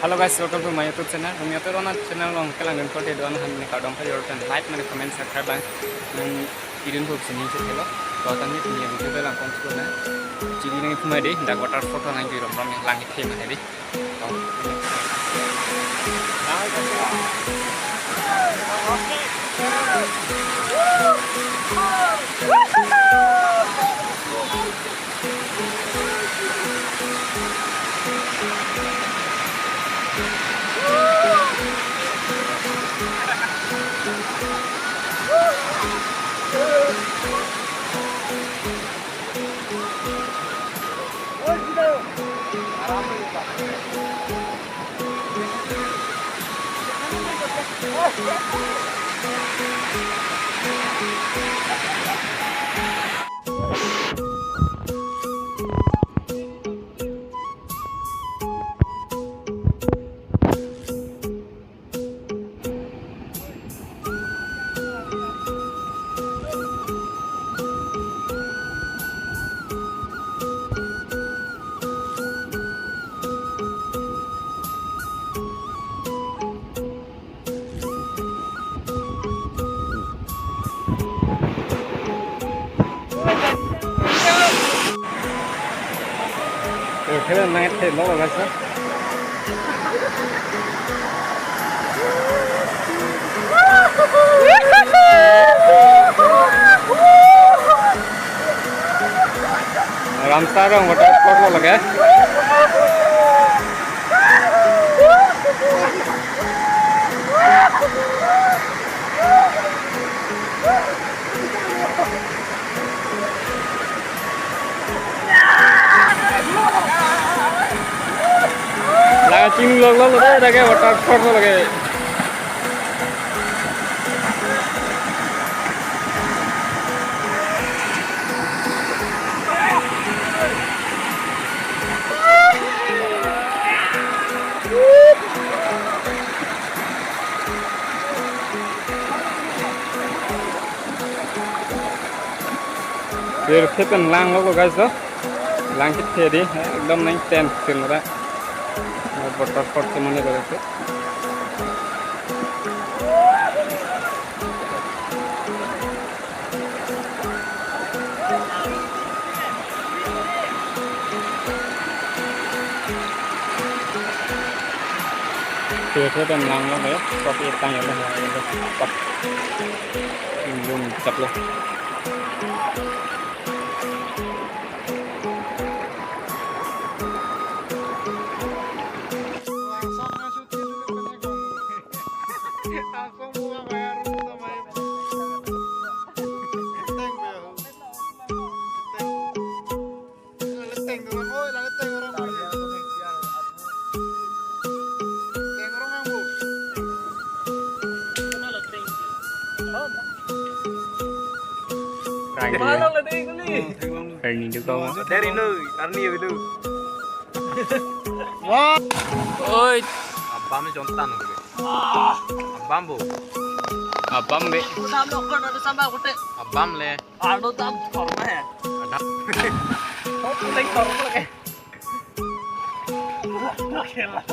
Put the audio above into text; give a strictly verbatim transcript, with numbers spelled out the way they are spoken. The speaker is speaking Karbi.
Hello guys, welcome to my YouTube channel. Kami YouTube channel along kelang dun kote do-an ahan ne kardom kali, or ten like mane comment subscribe bang nang idun buk sini chet lo. To tangni punya video dalam konsep na. Jadi nang puma deh, dak waterfall nang di rom rom yang langit tema tadi. To. Eh, kaya nang ete lo, guys, ha? Ramsar rong waterfall lo lake. La chini lok lo lo de, lake waterfall lo lake. Pirthe pen lang lo guys, do. Lang kethe dei, ekdom nang ten pen ra. Waterfall ke mane lo guys. Pirthe pen lang lo guys, kopi tang ya lo, ya lo. Pap. Belum cap lo. Langsung masuk ke dulu ke Negong. Langsung buka bayar dulu sama ibu. Teng, ya. Teng. Laleteng dulu, oi, laleteng orang, oi. Teng orang, Bu. Rani. Rani dulu. Dari nu, Arni dulu. Wah. Oi. Abam jontan. Abam, Bu. Abam be. Sam dokon, ada sambal kote. Abam le. Ano dam korma ya. Ada. Kau pulang korma ke. Oke lah.